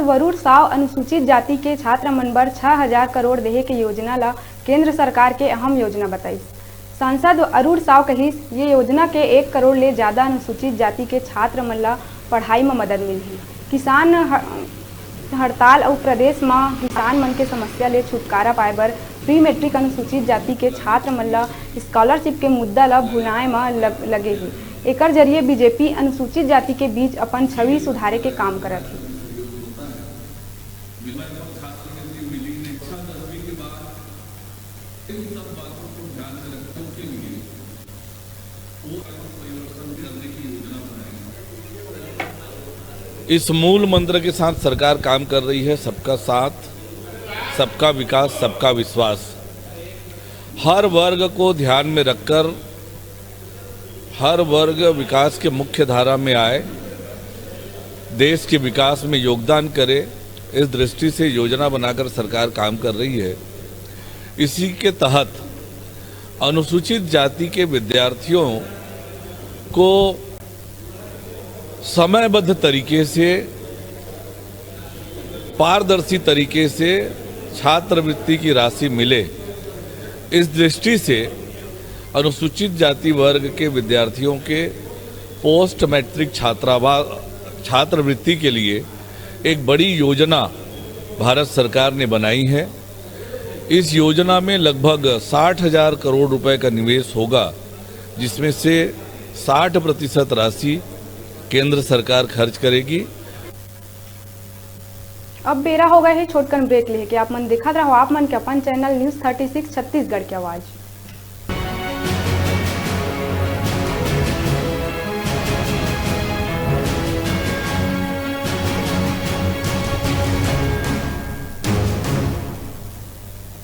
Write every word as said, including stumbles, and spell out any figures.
वरुण साव अनुसूचित जाति के छात्र मन बर छह हजार करोड़ देहे के योजना ल केंद्र सरकार के अहम योजना बताइस। सांसद अरुण साव कहिस, ये योजना के एक करोड़ ले ज्यादा अनुसूचित जाति के छात्र मन ल पढ़ाई म मदद मिलही। किसान ह-, हड़ताल अउ प्रदेश म किसान मन के समस्या ले छुटकारा पाए बर प्री मैट्रिक अनुसूचित जाति के छात्र मन ल स्कॉलरशिप के मुद्दा ल भुलाए म लग-, लगे हे। एकर जरिए बीजेपी अनुसूचित जाति के बीच अपन छवि सुधारे के काम करत हे। इस मूल मंत्र के साथ सरकार काम कर रही है, सबका साथ, सबका विकास, सबका विश्वास। हर वर्ग को ध्यान में रखकर हर वर्ग विकास के मुख्य धारा में आए, देश के विकास में योगदान करे, इस दृष्टि से योजना बनाकर सरकार काम कर रही है। इसी के तहत अनुसूचित जाति के विद्यार्थियों को समयबद्ध तरीके से, पारदर्शी तरीके से छात्रवृत्ति की राशि मिले, इस दृष्टि से अनुसूचित जाति वर्ग के विद्यार्थियों के पोस्ट मैट्रिक छात्रावास, छात्रवृत्ति के लिए एक बड़ी योजना भारत सरकार ने बनाई है। इस योजना में लगभग साठ हजार करोड़ रुपए का निवेश होगा, जिसमें से साठ प्रतिशत राशि केंद्र सरकार खर्च करेगी। अब बेरा हो गए हे छोटकन ब्रेक लेके। आप मन देखत रहो आप मन के अपन channel news thirty six Chhattisgarh की आवाज़।